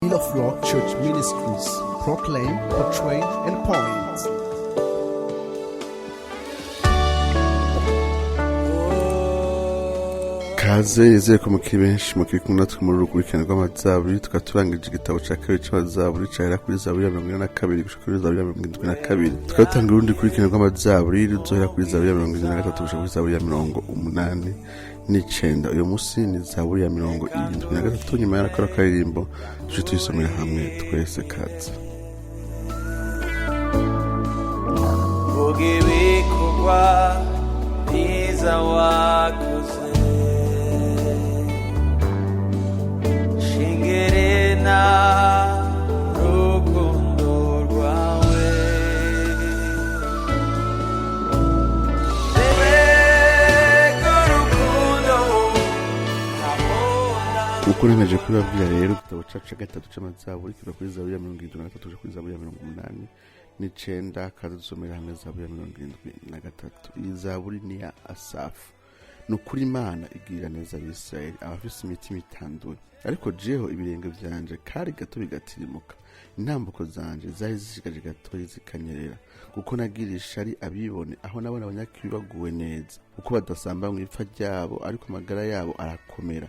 Wheel of Law Church Ministries. Proclaim, portray, and point. Kaze, yizere ko mukiri benshi mukiri kumwe natwe muri urukurikirane rw'amazaburi. Tukaba turangije igitabo cya kabiri cy'amazaburi, cahera kuri zaburi ya 42 gushika kuri zaburi ya 72. Tukaba dutanga urundi rukurikirane rw'amazaburi ruzohera kuri zaburi ya 73 gushika kuri zaburi ya 89. Uyu munsi ni zaburi ya 73. Nyuma y'akora karirimbo tuje tuyisomera hamwe twese. Kaze. Vuga ibikorwa byiza wakoze, shingere na rukundo rwawe. Mbega urukundo ntabona. Uko nemeje kubibabwira rero, igitabo cacu ca gatatu c'amazaburi kiva kuri zaburi ya 73 kuja kuri zaburi ya 89. Kaze dusomera hamwe zaburi ya 73. Iyi zaburi ni ya Asafu. Ni ukuri, Imana igirira neza Abisirayeli, abafise imitima itanduye. Ariko jeho ibirenge vyanje kari gato bigatirimuka, intambuko zanje zari zishigaje gatoyi zikanyerera, kuko nagira ishari abibone aho nabona abanyakibi baguwe neza, kuko badasamba mu ipfa ryabo, ariko amagara yabo arakomera.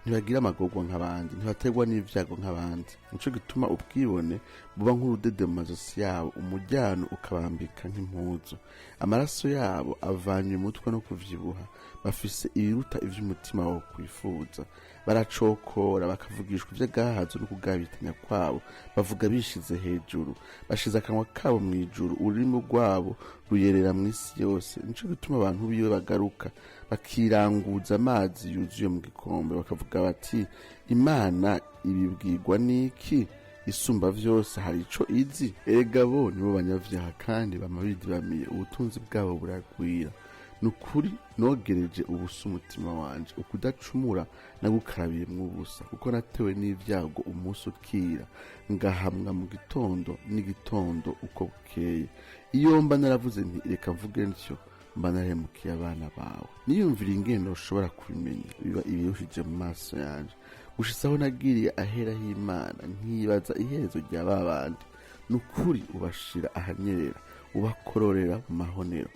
Ntibagira amagorwa nk'abandi, ntibaterwa n'ibyago nk'abandi. Nico gituma ubwibone buba nk'urudede mu mazosi yabo, umujyano ukabambika nk'impuzu. Amaraso yabo avanye umutwe no kuvyibuha, bafise ibiruta ivy'umutima wo kwifuza. Baracokora, bakavugishwa ivy'agahazo no kugabitanya kwabo. Bavuga bishize hejuru, bashize akanwa kabo mu ijuru, ururimi rwabo ruyerera mu isi yose. Nico gituma abantu biwe bagaruka, bakiranguza amazi yuzuye mu gikombe, bakavuga bati: "Imana ibibwirwa n'iki? Isumba vyose hari ico izi?" Erega bo nibo banyavyaha, kandi bama bidibamiye, ubutunzi bwabo buragwira. Ni ukuri, nogereje ubusa umutima wanje, ukudacumura nagukarabiyemwo ubusa, kuko natewe n'ibyago umunsi ukira, ngahamwa mu gitondo n'igitondo uko bukeye. Iyo mba naravuze nti: "Reka mvuge ntyo," mba narahemukiye abana bawe. Niyumvira ingendo ushobora kubimenya, biba ibirushije mu maso yanje, gushitsa aho nagiriye ahera h'Imana, nkibaza iherezo rya ba bandi. Ni ukuri, ubashira ahanyerera, ubakororera mu mahonero.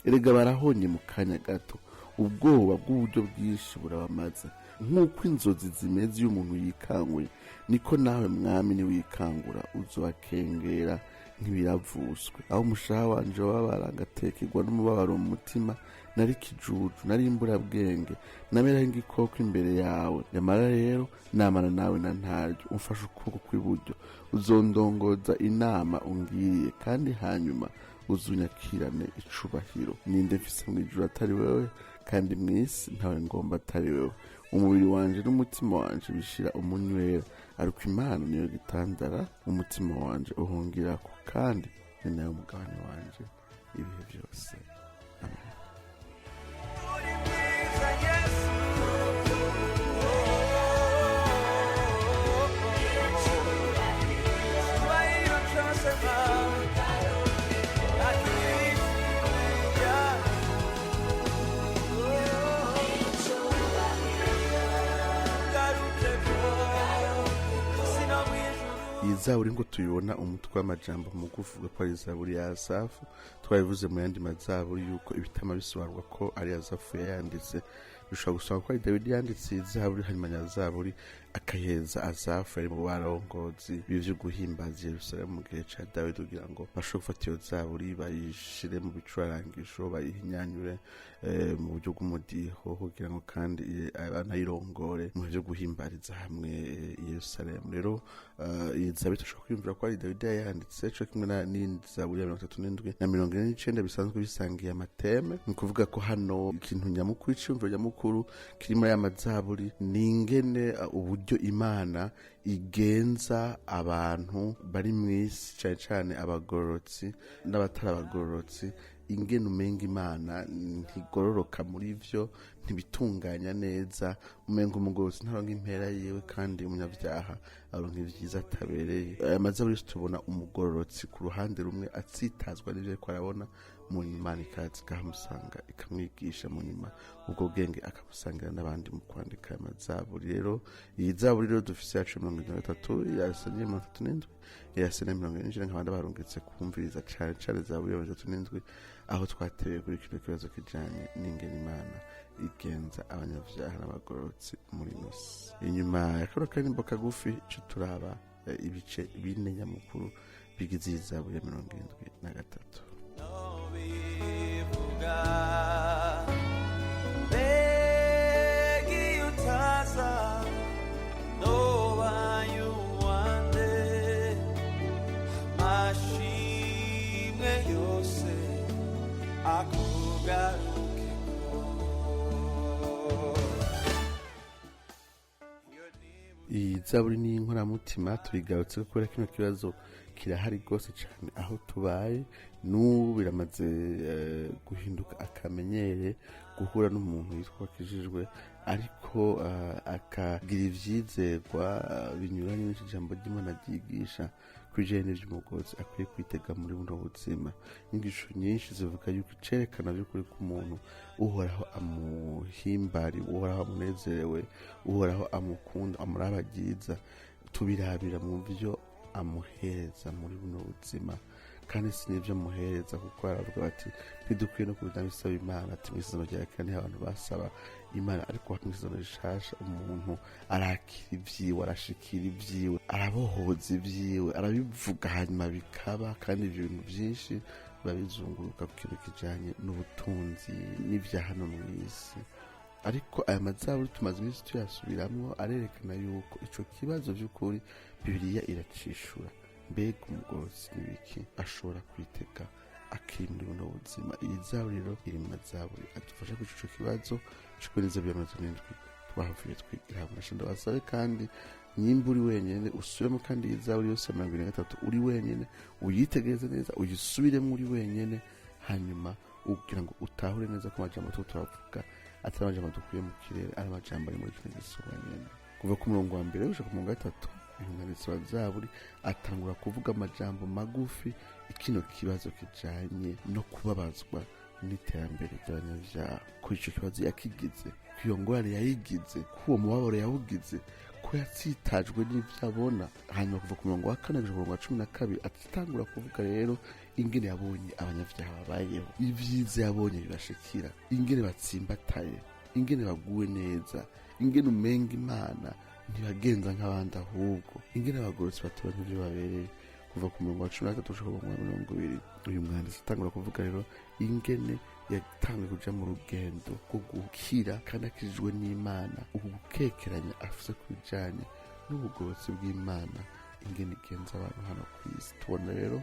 Erega barahonye mu kanya gato, ubwoba bw'uburyo bwinshi burabamaze. Nk'uko inzozi zimeze iyo umuntu yikanguye, niko nawe, Mwami, niwikangura uzobakengera nk'ibiravuswe. Aho umushaha wanje wababara, ngatekerwa n'umubabaro mu mutima, nari kijuju, nari imburabwenge, namera nk'igikoko imbere yawe. Nyamara rero namana nawe na ntaryo, umfashe ukuboko kw'iburyo. Uzondongoza inama ungiriye, kandi hanyuma uzunyakirane icubahiro. Ninde mfise mu ijuru atari wewe? Kandi mu isi ntawe ngomba atari wewe. Umubiri wanje n'umutima wanje bishira umunywera, ariko Imana niyo gitandara umutima wanje uhungirako, kandi ni nayo mugabane wanje ibihe byose. Amen. Uri mwiza Yesu. Icyubahiro cyose mpawe, akiriya. Garuke sino mu ijuru. Iyi zaburi ngo tuyibona umutwe w'amajambo mugufi uvuga ko ari zaburi ya Asafu. Twabivuze mu yandi mazaburi yuko ibitama bisobanurwa ko ari Asafu yayanditse. Bishobora gusaba ko ari Dawidi yanditse iyi zaburi, hanyuma nyazaburi akayiheza Asafu yari mu barongozi b'ivyo guhimbaza Yerusalemu mu gihe ca Dawidi, kugira ngo bashobore gufata iyo zaburi bayishire mu bicurarangisho, bayihinyanyure mu buryo bw'umudiho, kugira ngo kandi banayirongore mu byo guhimbariza hamwe Yerusalemu. Rero iyi zaburi dushobora kwiyumvira ko ari Dawidi yayanditse, co kimwe n'iyindi zaburi ya 37 na 49 bisanzwe bisangiye amateme. Ni ukuvuga ko hano ikintu nyamukuru, iciyumviro nyamukuru kiri muri aya mazaburi ni ingene uburyo Imana igenza abantu bari mu isi, cane cane abagororotsi n'abatari abagororotsi, ingene umenga Imana ntigororoka muri vyo. ntibitunganya neza, umenga umugororotsi ntaronka impera yiwe kandi umunyabyaha aronka ibyiza atabereye. Aya mazaburi yose tubona umugororotsi ku ruhande rumwe atsitazwa n'ibyo ariko arabona, mu nyuma Imana ikaza ikahamusanga ikamwigisha, mu nyuma ubwo bwenge akabusangira n'abandi mu kwandika aya mazaburi. Rero iyi zaburi rero dufise yacu 73 irasa n'iya 37, irasa na 47. Nk'abandi barungitse kumviriza cane cane zaburi ya 37, aho twatewe kuri kino kibazo kijanye n'ingene Imana igenza abanyavyaha n'abagororotsi muri ino si. Inyuma ya kano karirimbo kagufi ico turaba ibice bine nyamukuru bigize iyi zaburi ya 73. Nobivuga mbega iyo utaza nobaye uwande, amashimwe yose akugarukeko. Iyi zaburi ni inkoramutima, tuyigarutse kubera kino kibazo kirahari rwose cyane aho tubaye n'ubu. Biramaze guhinduka akamenyere guhura n'umuntu yitwa akijijwe, ariko akagira ivyizerwa binyuranye n'icyo ijambo ry'Imana ryigisha ku bijanye n'ivy'umugororotsi akwiye kwitega muri buno buzima. Inyigisho nyinshi zivuga yuko icerekana by'ukuri ko umuntu Uhoraho amuhimbari, Uhoraho amunezerewe, Uhoraho amukunda, amuraba ryiza, tubirabira mu byo amuhereza muri buno buzima. Kandi si n'ibyo amuhereza, kuko baravuga bati ntidukwiye no kubida bisaba Imana, ati mu Isezerano rya kera niho abantu basaba Imana, ariko mu Isezerano rishasha umuntu arakira ibyiwe, arashikira ibyiwe, arabohoza ibyiwe, arabivuga hanyuma bikaba. Kandi ibyo bintu byinshi biba bizunguruka ku kintu kijanye n'ubutunzi n'ibya hano mu isi. Ariko aya mazaburi tumaze iminsi tuyasubiramwo arerekana yuko ico kibazo by'ukuri Bibiliya iracishura. Mbega umugororotsi n'ibiki ashobora kwitega akiri muri buno buzima? Iyi zaburi rero iri mu mazaburi adufasha kwica ico kibazo c'uko bya 77 twahavuye twigira hamwe. Ndabasabe kandi nyimba uri wenyene usubiremo kandi iyi zaburi yose ya 73 uri wenyene, uyitegereze neza, uyisubiremo uri wenyene, hanyuma kugira ngo utahure neza ko amajambo tuba turavuga atari amajambo dukuye mu kirere, ari amajambo ari muri kino gisoma nyene. Kuva ku murongo wa mbere gushika ku murongo wa gatatu, umwanditsi wa zaburi atangura kuvuga amajambo magufi ikino kibazo kijanye no kubabazwa n'iterambere ry'abanyabyaha, ko ico kibazo yakigize, ko iyo ngorane yayigize, ko uwo mubabaro yawugize, ko yatsitajwe n'ibyo abona. Hanyuma kuva ku murongo wa kane gushika ku murongo wa 12 atangura kuvuga rero ingene yabonye abanyabyaha babayeho, ibyiza yabonye bibashikira, ingene batsimbataye, ingene baguwe neza, ingene umenga Imana ntibagenza nk'abandi, ahubwo ingene abagororotsi batora nk'ibyo babereye. Kuva ku murongo wa 13 gushika ku murongo wa 20, uyu mwanditsi atangura kuvuga rero ingene yatanguye kuja mu rugendo rwo gukira kandi akijijwe n'Imana, uku gukekeranya afise ku bijanye n'ubugororotsi bw'Imana, ingene igenza abantu hano ku isi. Tubona rero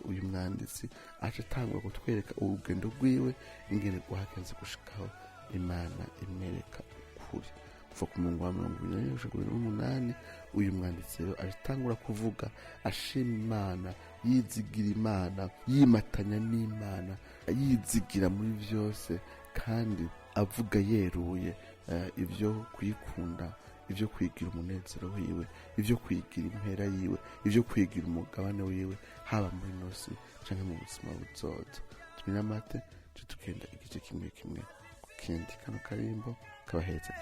uyu mwanditsi aca atangura kutwereka urugendo rwiwe ingene rwagenze gushikaho Imana imwereka ukuri. Kuva ku murongo wa 24 gushika ku 28, uyu mwanditsi rero atangura kuvuga ashima Imana, yizigira Imana, yimatanya n'Imana, yizigira muri byose, kandi avuga yeruye ibyo kuyikunda, ibyo kwigira umunezero wiwe, ibyo kwigira impera yiwe, ibyo kwigira umugabane wiwe, haba muri nosi canke mu buzima buzoza. Tumire amate tugenda igice kimwe kimwe ku kindi. Kano karimbo kabahetse.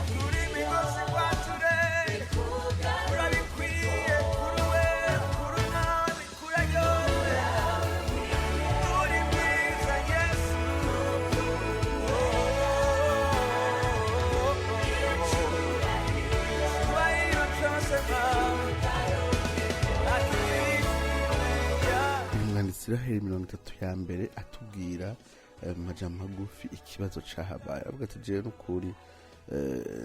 Turi imigozi kwature, urabikwiye, kuri we, kuri umwami, kuraryohe, uri mwiza Yesu. Icyubahiro cyose Mwami, akishimira. Uyu mwanditsi rero ahera 30 ya mbere atubwira mu majambo magufi ikibazo cahabaye. Avuga ati jewe n'ukuri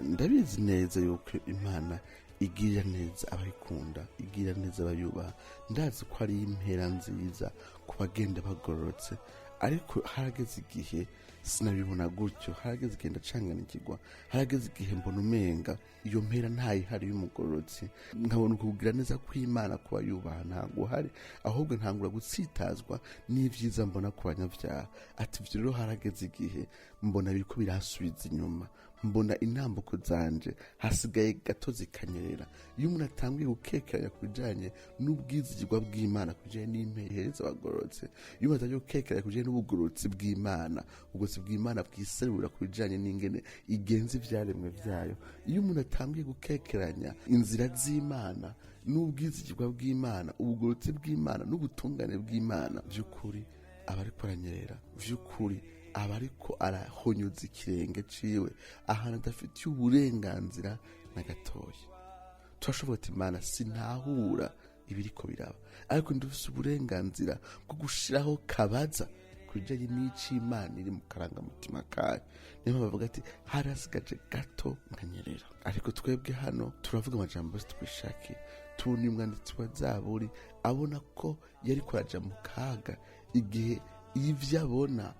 ndabizi neza yuko Imana igirira neza abayikunda, igirira neza abayubaha, ndazi ko ari impera nziza ku bagenda bagororotse, ariko harageze igihe Sinabibona gutyo. Harageze igihe ndacanganikirwa, harageze igihe mbona umenga iyo mpera ntayihari y'umugororotsi, nkabona ukugira neza kw'Imana kuba yubaha ntabwo uhari, ahubwo ntangura gutsitazwa n'ibyiza mbona ku banyabyaha. Ati ivyo rero harageze igihe mbona biriko birasubiza inyuma, mbona intambuko zanje hasigaye gato zikanyerera. Iyo umuntu atanguye gukekeranya ku bijanye n'ubwizigirwa bw'Imana, ku bijanye n'impehereza abagororotse, iyo umuntu atanguye gukekeranya ku bijanye n'ubugororotsi bw'Imana, ubugororotsi bw'Imana bwiserura ku bijanye n'ingene igenza ivyaremwe vyayo, iyo umuntu atanguye gukekeranya inzira z'Imana n'ubwizigirwa bw'Imana, ubugororotsi bw'Imana n'ubutungane bw'Imana, vy'ukuri aba ariko aranyerera, vy'ukuri aba ariko arahonyuza ikirenge ciwe ahantu adafitiye uburenganzira na gatoya. Turashobora ati: "Imana, sinahura ibiriko biraba, ariko ndufise uburenganzira bwo gushiraho kabaza ku bijanye n'ico Imana iri mu karangamutima kayo." Niyo mpamvu bavuga ati: "Hari hasigaje gato nkanyerera." Ariko twebwe hano turavuga amajambo yose twishakiye. Tubona umwanditsi wa Zaburi abona ko yariko araja mu kaga igihe ivyo abona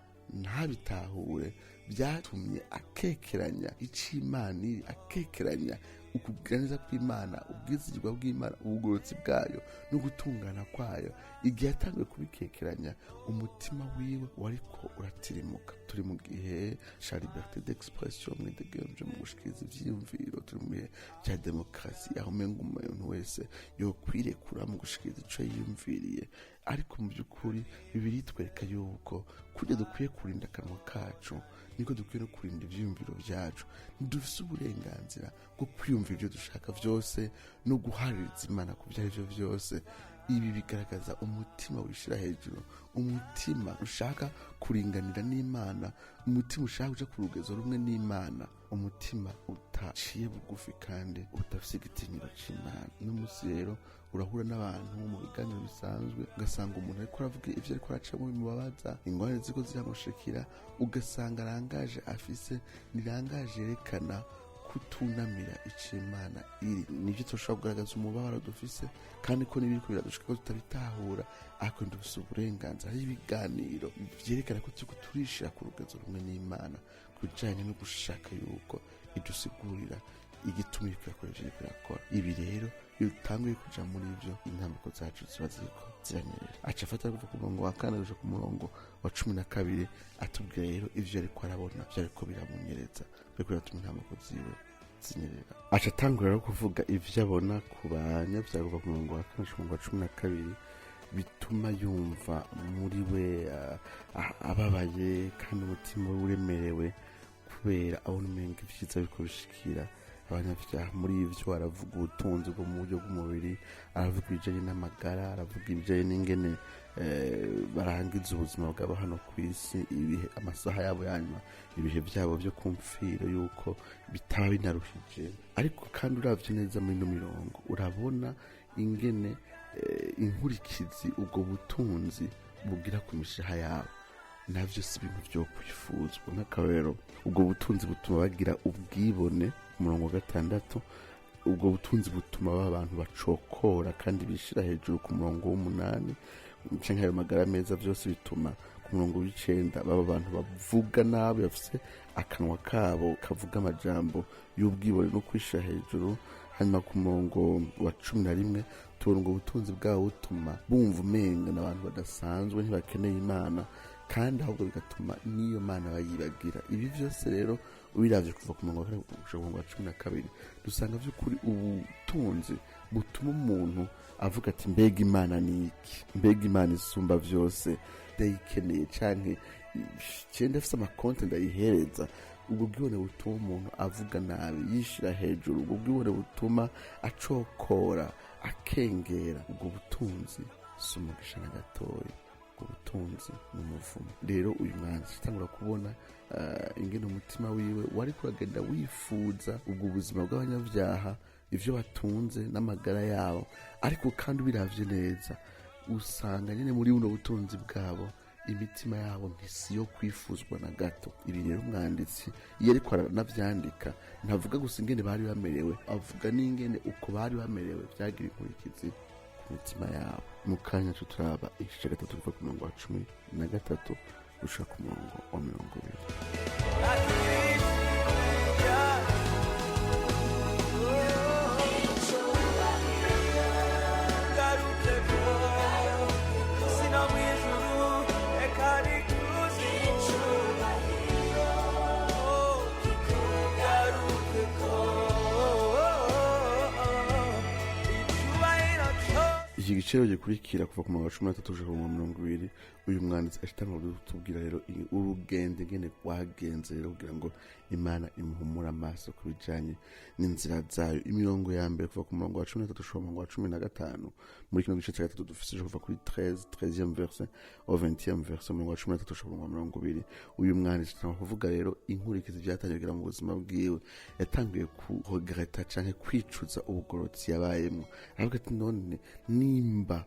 ntabitahure byatumye akekeranya ico Imana iri, akekeranya ukugira neza kw'Imana, ubwizigirwa bw'Imana, ubugororotsi bwayo no gutungana kwayo. Igihe yatanguye kubikekeranya, umutima wiwe wariko uratirimuka. Turi mu gihe ca liberté d'expression, mwidegemvye mu gushikiriza ivyiyumviro. Turi mu gihe ca demokarasi, aho umenga umuntu wese yokwirekura mu gushikiriza ico yiyumviriye. Ariko mu by'ukuri Bibiliya itwereka yuko kurya dukwiye kurinda akanwa kacu, niko dukwiye no kurinda ivyiyumviro vyacu. Ntidufise uburenganzira bwo kwiyumvira ibyo dushaka vyose no guhaririza Imana ku vyo ari vyo vyose. Ibi bigaragaza umutima wishira hejuru, umutima ushaka kuringanira n'Imana, umutima ushaka kuja ku rugezo rumwe n'Imana, umutima utaciye bugufi kandi udafise igitinyiro c'Imana. N'umunsi rero urahura n'abantu mu biganiro bisanzwe, ugasanga umuntu ariko aravuga ivyo ariko aracamo bimubabaza, ingorane ziko ziramushikira, ugasanga langage afise ni langage yerekana kutunamira ico Imana iri. Nivyo, turashobora kugaragaza umubabaro dufise kandi ko n'ibiriko biradushika ko tutabitahura, ariko dufise uburenganzira. Hariho ibiganiro vyerekana ko turiko turishira ku rugezo rumwe n'Imana ku bijanye no gushaka yuko idusigurira igituma iriko irakora ivyo iriko irakora. Ibi rero, iyo utanguye kuja muri ivyo, intambuko zacu ziba ziriko ziranyerera. Aca afata kuva ku murongo wa 4 kuja ku murongo wa 12, atubwira rero ivyo ariko arabona ivyo ariko biramunyereza, biriko biratuma intambuko ziwe zinyerera. Aca atangura rero kuvuga ivyo abona ku banyabyaha kuva ku murongo wa 4 gushika ku murongo wa 12, bituma yumva muri we ababaye kandi umutima we uremerewe, kubera abona umenga ivyiza biriko bishikira abanyabyaha. Muri ivyo aravuga ubutunzi bwo mu buryo bw'umubiri, aravuga ibijanye n'amagara, aravuga ibijanye n'ingene barangiza ubuzima bwabo hano ku isi, ibihe, amasaha yabo yanyuma, ibihe byabo byo kumfiro, yuko bitaba binaruhije. Ariko kandi uravye neza muri ino mirongo, urabona ingene inkurikizi ubwo butunzi bugira ku mishaha yabo navyo si ibintu vyo kwifuzwa. Nk'akarorero, ubwo butunzi butuma bagira ubwibone, umurongo wa 6. Ubwo butunzi butuma ba bantu bacokora kandi bishira hejuru, ku murongo w'8. Canke ayo magara meza, vyose bituma ku murongo w'9 baba abantu bavuga nabi, bafise akanwa kabo kavuga amajambo y'ubwibone no kwishira hejuru. Hanyuma ku murongo wa 11 tubona ubwo butunzi bwabo butuma bumva umenga n'abantu badasanzwe, ntibakeneye Imana, kandi ahubwo bigatuma n'iyo Mana bayibagira. Ibi vyose rero, ubiravye kuva ku murongo wa 4 gushika ku murongo wa 12, dusanga vy'ukuri ubutunzi butuma umuntu avuga ati: "Mbega Imana ni iki? Mbega Imana isumba vyose ndayikeneye, canke cenda afise amakonte ndayihereza?" Ubwo bwibone butuma umuntu avuga nabi, yishira hejuru, ubwo bwibone butuma acokora, akengera, ubwo butunzi si umugisha na gatoya, ubwo butunzi ni umuvumo. Rero uyu mwanditsi atangura kubona ingene umutima wiwe wari kuragenda wifuza ubwo buzima bw'abanyabyaha, ivyo batunze n'amagara yabo. Ariko kandi ubiravye neza, usanga nyine muri buno butunzi bwabo imitima yabo ntisi yo kwifuzwa na gato. Ibi rero umwanditsi iyo ariko aranavyandika, ntavuga gusa ingene bari bamerewe, avuga n'ingene uko bari bamerewe vyagira inkurikizi ku mitima yabo. Mu kanya co turaba igice ca gatatu kuva ku murongo wa 13. gushika ku murongo wa 20. Iki giciro gikurikira kuva ku murongo wa 13 gushika ku murongo wa 20, uyu mwanditsi ashitanga kutubwira rero urugendo ingene rwagenze rero kugira ngo Imana imuhumure amaso ku bijanye n'inzira zayo. Imirongo ya mbere kuva ku murongo wa 13 gushika ku murongo wa 15, muri kino gice cya gatatu dufise kuva kuri 13e verset au 20e verset, umurongo wa 13 gushika ku murongo wa 20, uyu mwanditsi atanga kuvuga rero inkurikizi vyatangiye kugira mu buzima bwiwe. Yatanguye kuregreta canke kwicuza ubugororotsi yabayemwo, aravuga ati none nimba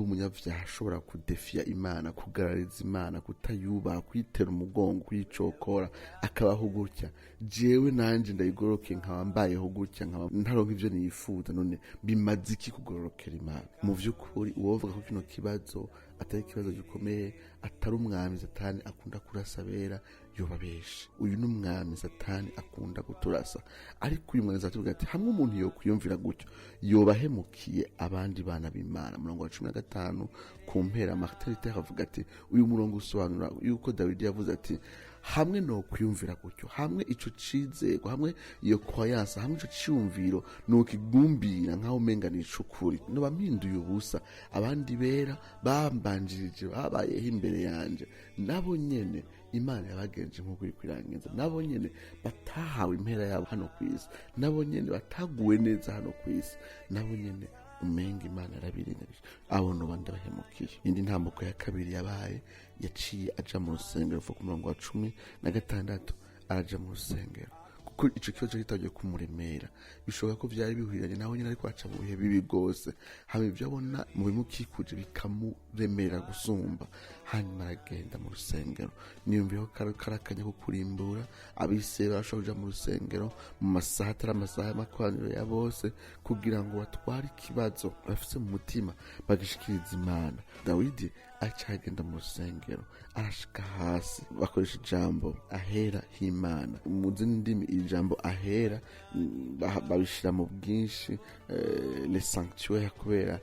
umunyabyaha ashobora kudefiya Imana, kugarariza Imana, kutayubaha, kuyitera umugongo, kuyicokora, akabaho gutya, jewe nanje ndayigororoke nkaba mbayeho gutya, nkaba ntaronka ivyo niyifuza, none bimaze iki kugororokera Imana? Mu vy'ukuri uwovuga ko kino kibazo atari ikibazo gikomeye, atari umwami Satani akunda kurasa abera, yobabeshe. Uyu ni umwami Satani akunda kuturasa. Ariko uyu mwami atubwira ati hamwe umuntu yokwiyumvira gutyo yobahemukiye abandi bana b'Imana. Murongo wa 15 ku mpera, Martin Luther avuga ati uyu murongo usobanura yuko Dawidi yavuze ati hamwe no kwiyumvira gutyo, hamwe ico cizego, hamwe iyo croyance, hamwe ico ciyumviro nokigumbira nkaho umenga ni icukuri, noba mpinduye ubusa abandi bera bambanjirije babayeho imbere yanje, nabo nyene Imana yabagenje nk'uko iri kwirangiza, nabo nyene batahawe impera yabo hano ku isi, nabo nyene bataguwe neza hano ku isi, nabo nyene umenga Imana yarabirengagije, abo noba ndabahemukiye. Indi ntambuko ya kabiri yabaye, yaciye aja mu rusengero kuva ku murongo wa 16, araja mu rusengero kuko ico kibazo kitangiye kumuremera. Bishoboka ko vyari bihuriranye nawe nyene ariko aca mu bihe bibi gose, hama ivyo abona mu bimukikuje bikamuremera gusumba. Hanyuma aragenda mu rusengero, niyumviyeho karakanya ko kurimbura abisera barashobora kuja mu rusengero mu masaha atari amasaha y'amakoraniro ya bose, kugira ngo batware ikibazo bafise mu mutima bagishikiriza Imana. Dawidi aca agenda mu rusengero, arashika hasi, bakoresha ijambo ahera h'Imana. Mu zindi ndimi iri jambo ahera babishira mu bwinshi, le sanctuaire, kubera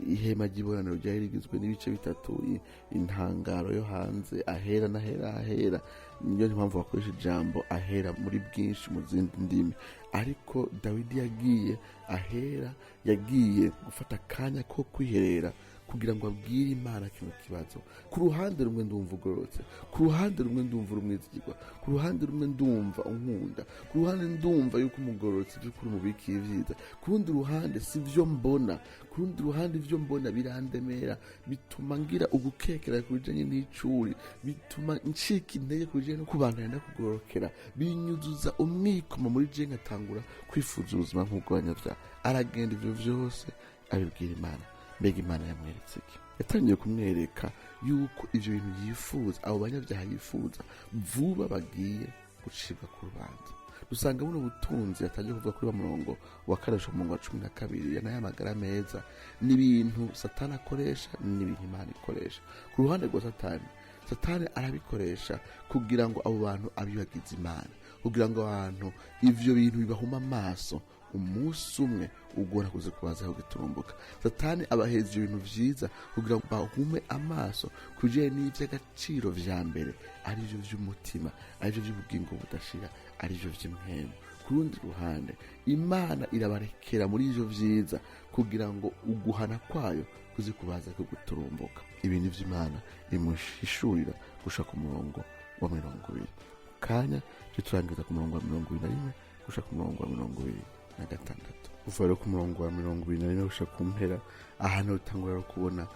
ihema ry'ibonaniro ryari rigizwe n'ibice bitatu, intangaro yo hanze, ahera n'ahera ahera. Niyo mpamvu bakoresha ijambo ahera muri bwinshi mu zindi ndimi. Ariko Dawidi yagiye ahera, yagiye gufata akanya ko kwiherera kugira ngo abwire Imana kino kibazo. Ku ruhande rumwe ndumva ugororotse, ku ruhande rumwe ndumva urumwizigirwa, ku ruhande rumwe ndumva unkunda, ku ruhande ndumva yuko umugororotse by'ukuri umubikiye ibyiza, ku rundi ruhande si byo mbona, ku rundi ruhande ibyo mbona birandemera, bituma ngira ugukekera ku bijanye n'icuri, bituma ncika intege ku bijanye no kubandanya ndakugororokera, binyuzuza umwikomo muri je, nkatangura kwifuza ubuzima nk'ubw'abanyabyaha. Aragenda ivyo vyose abibwira Imana. Mbega Imana yamweretse iki? Yatangiye kumwereka yuko ivyo bintu yifuza, abo banyabyaha yifuza, vuba bagiye gucibwa ku rubanza. Dusanga buno butunzi yatangiye kuvuga kuri wa murongo wa kane gushika ku murongo wa 12, nayo amagara meza, ni ibintu Satani akoresha, ni ibintu Imana ikoresha. Ku ruhande rwa Satani, Satani arabikoresha kugira ngo abo bantu abibagize Imana, kugira ngo abantu ivyo bintu bibahuma amaso, umunsi umwe ugora kuza kubazaho giturumbuka. Satani abaheza ivyo bintu vyiza kugira ngo bahume amaso ku bijanye n'ivy'agaciro vya mbere, arivyo vy'umutima, arivyo vy'ubugingo budashira, arivyo vy'impwemu. Ku rundi ruhande Imana irabarekera muri ivyo vyiza kugira ngo uguhana kwayo kuze kubaza ko guturumbuka. Ibintu vy'Imana imuhishurira gushika ku murongo wa 20. Kanya turangiza ku murongo wa 21 gushika ku murongo wa 26. Kuva rero ku murongo wa 21 gushika ku mpera, ahantu utangura kubona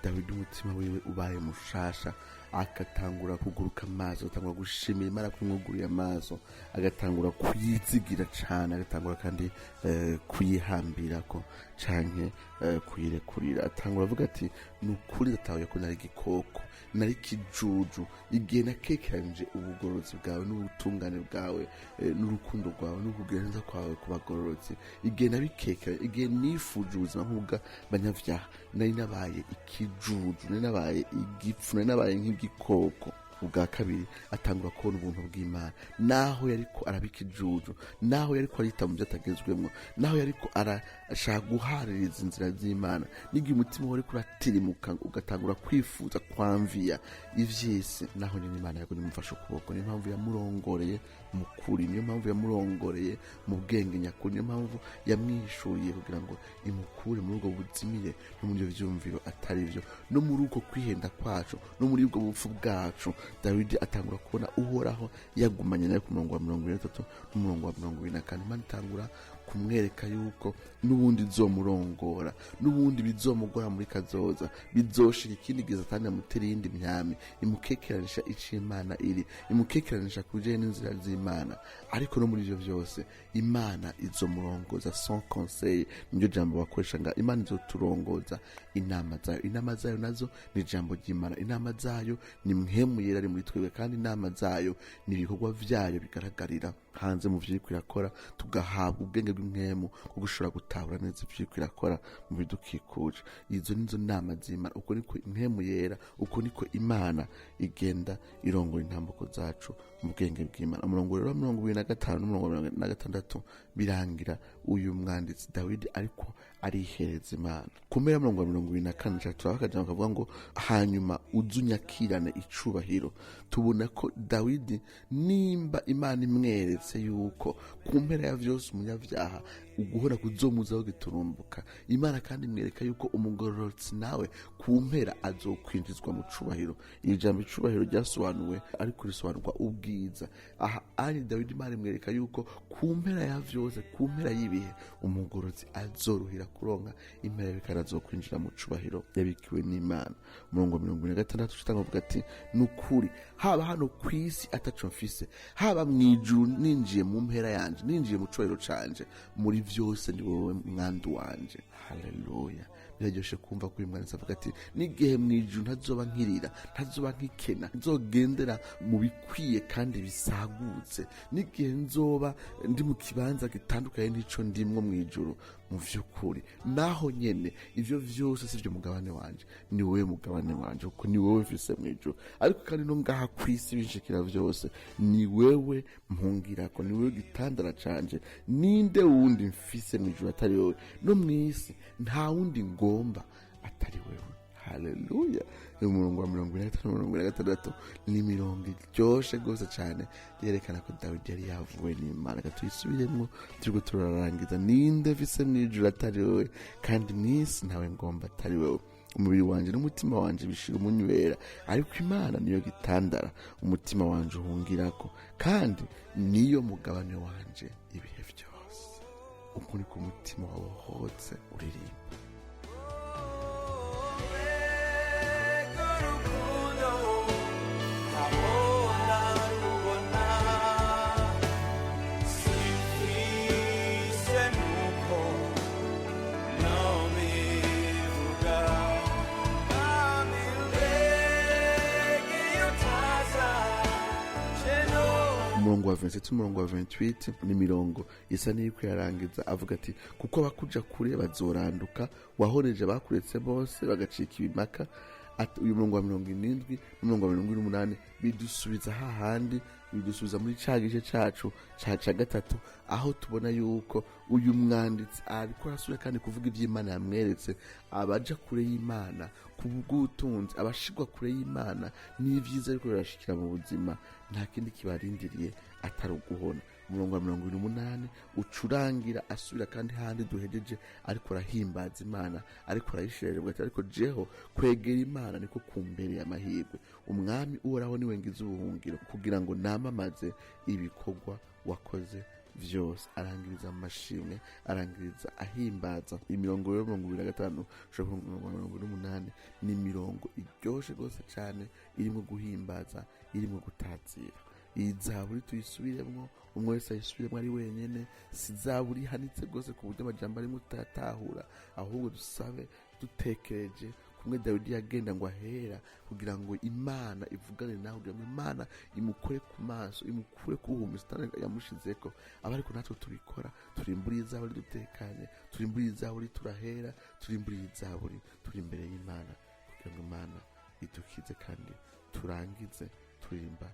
Dawidi umutima wiwe ubaye mushasha, agatangura kuguruka amaso, agatangura gushimira Imana ko imwuguriye amaso, agatangura kuyizigira cane, agatangura kandi kuyihambirako canke kuyirekurira. Atangura avuga ati ni ukuri ndatahuye ko nari igikoko, nari ikijuju igihe nakekeranije ubugororotsi bwawe n'ubutungane bwawe, n'urukundo rwawe n'ukugira neza kwawe ku bagororotsi. Igihe nabikekeranye, igihe nifuje ubuzima nk'ubw'abanyabyaha, nari nabaye ikijuju, nari nabaye igipfu, nari nabaye nk'igikoko. Ubwa kabiri atangura kubona ubuntu bw'Imana, naho yariko araba ikijuju, naho yariko arita mu byo atagezwemwo, naho yariko arashaka guhaririza inzira z'Imana, n'igihe umutima we wariko uratirimuka ugatangura kwifuza kwamviya ivy'isi, naho nyene Imana yagumye imufashe ukuboko. Niyo mpamvu yamurongoreye mu kuri, niyo mpamvu yamurongoreye mu bwenge nyakuri, niyo mpamvu yamwishuriye kugira ngo imukure muri ubwo buzimire no muri ibyo vyumviro atari vyo, no muri uko kwihenda kwacu, no muri ubwo bupfu bwacu. Dawidi atangura kubona Uhoraho yagumanye nawe ku murongo wa 23 n'umurongo wa 24. Imana itangura kumwereka yuko n'ubundi izomurongora, n'ubundi bizomugora muri kazoza, bizoshira ikindi gihe Satani amutera iyindi myami imukekeranisha ico Imana iri, imukekeranisha ku bijanye n'inzira z'Imana. Ariko no muri ivyo vyose Imana izomurongoza. Son conseil niryo jambo bakoresha nga Imana izoturongoza inama zayo. Inama zayo nazo ni ijambo ry'Imana, inama zayo ni Mpwemu Yera ari muri twebwe, kandi inama zayo ni ibikorwa vyayo bigaragarira hanze mu vyiriko irakora, tugahabwa ubwenge bw'impwemu bwo gushobora gutahura neza ivyiriko irakora mu bidukikuje. Izo nizo nama z'Imana. Uko niko Impwemu Yera, uko niko Imana igenda irongora intambuko zacu mu bwenge bw'Imana. Umurongo rero wa 25 n'umurongo wa 46 birangira uyu mwanditsi Dawidi ariko arihereza Imana. Ku mpera y'umurongo wa 24 turaba akajambo kavuga ngo: "Hanyuma uzunyakirane icubahiro." Tubona ko Dawidi, nimba Imana imweretse yuko ku mpera ya vyose umunyabyaha uguhora kuzomuzaho giturumbuka, Imana kandi imwereka yuko umugororotsi nawe ku mpera azokwinjizwa mu cubahiro. Iri jambo icubahiro ryasobanuwe, ariko risobanurwa ubwiza. Aha ari Dawidi, Imana imwereka yuko ku mpera ya vyose, ku mpera y'ibihe, umugororotsi azorohera kuronka impera y'ibikara, azokwinjira mu cubahiro yabikiwe n'Imana. Umurongo wa 46 ucitanga avuga ati: "Nukuri haba hano ku isi ataco mfise, haba mw'ijuru ninjiye mu mpera yanje, ninjiye mu cubahiro canje, muri vyose ni wowe mwandu wanje." Haleluya! Biraryoshe kumva ko uyu mwanditsi avuga ati: "N'igihe mw'ijuru ntazoba nkirira, ntazoba nkikena, nzogendera mu bikwiye kandi bisagutse, n'igihe nzoba ndi mu kibanza gitandukanye n'ico ndimwo mw'ijuru, mu vy'ukuri naho nyene ivyo vyose si vyo mugabane wanje, ni wowe mugabane wanje, kuko ni wowe mfise mw'ijuru. Ariko kandi no ngaha kw'isi binshikira vyose, ni wewe mpungirako, ni wewe gitandara canje. Ninde wundi mfise mw'ijuru atari wowe? No mw'isi nta wundi ngomba atari wewe." Haleluya! Umurongo wa 45, 46 ni imirongo iryoshe rwose cyane, yerekana ko Dawidi yari yavuwe n'Imana. Reka tuyisubiremo turiko turarangiza. "Ninde mfise mw'ijuru atari wowe? Kandi mw'isi ntawe ngomba atari wowe. Umubiri wanje n'umutima wanje bishira umunywera, ariko Imana niyo gitandara umutima wanje uhungirako, kandi niyo mugabane wanje ibihe vyose." Uko niko umutima wabohotse uririmba. Mbega urukundo, ntabona rubona, simfise nuko nomivuga. Mwami, mbega iyo utaza je no Umurongo wa 27, umurongo wa 28 ni imirongo isa n'iriko irarangiza. Avuga ati: "Kuko abakuja kure bazoranduka, wahoreje abakuretse bose bagacika ibimaka." Ati uyu murongo wa 70 n'umurongo wa 78 bidusubiza hahandi, bidusubiza muri ca gice cacu ca gatatu, aho tubona yuko uyu mwanditsi ariko arasubira kandi kuvuga ivy'Imana yamweretse. Abaja kure y'Imana ku bw'ubutunzi, abashirwa kure y'Imana n'ivyiza ariko birashikira mu buzima, nta kindi kibarindiriye atari uguhona. Umurongo wa 78 ucurangira asubira kandi handi duhejeje, ariko arahimbaza Imana, ariko arayishirira ati: "Ariko jeho kwegera Imana niko kumbereye amahirwe. Umwami Uhoraho niwe ngize ubuhungiro, kugira ngo namamaze ibikorwa wakoze vyose." Arangiriza mu mashimwe, arangiriza ahimbaza. Imirongo yo 25 ushobora ku mirongo 28 ni imirongo iryoshe rwose cyane, irimo guhimbaza, irimo gutazira. Iyi zaburi tuyisubiremwo, umwe wese ayisubiremwo ari wenyene. Si zaburi ihanitse rwose ku buryo amajambo arimo tutatahura, ahubwo dusabe dutekereje ku Kumwe Dawidi yagenda ngo ahera kugira ngo Imana ivugane nawe, kugira ngo Imana imukure ku maso, imukure ku buhumyi Satani yamushizeko, aba ariko natwe tubikora. Turimburiye izaburi dutekanye, turimburiye izaburi turahera, turimburiye izaburi turi imbere y'Imana, kugira ngo Imana idukize, kandi turangize turirimba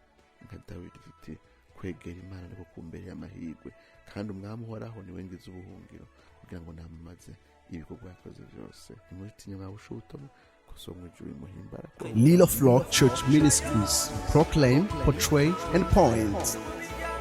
nka Dawidi tuti: "Kwegera Imana niko kumbere y'amahirwe, kandi Umwami Uhoraho niwe ngize ubuhungiro, kugira ngo namamaze ibikorwa yakoze byose." Ntimuritinye mwabushubutomo ko So mu ijuru imuhimbara. Lil of Lord Church Ministries. Proclaim, portray, and point. Burya.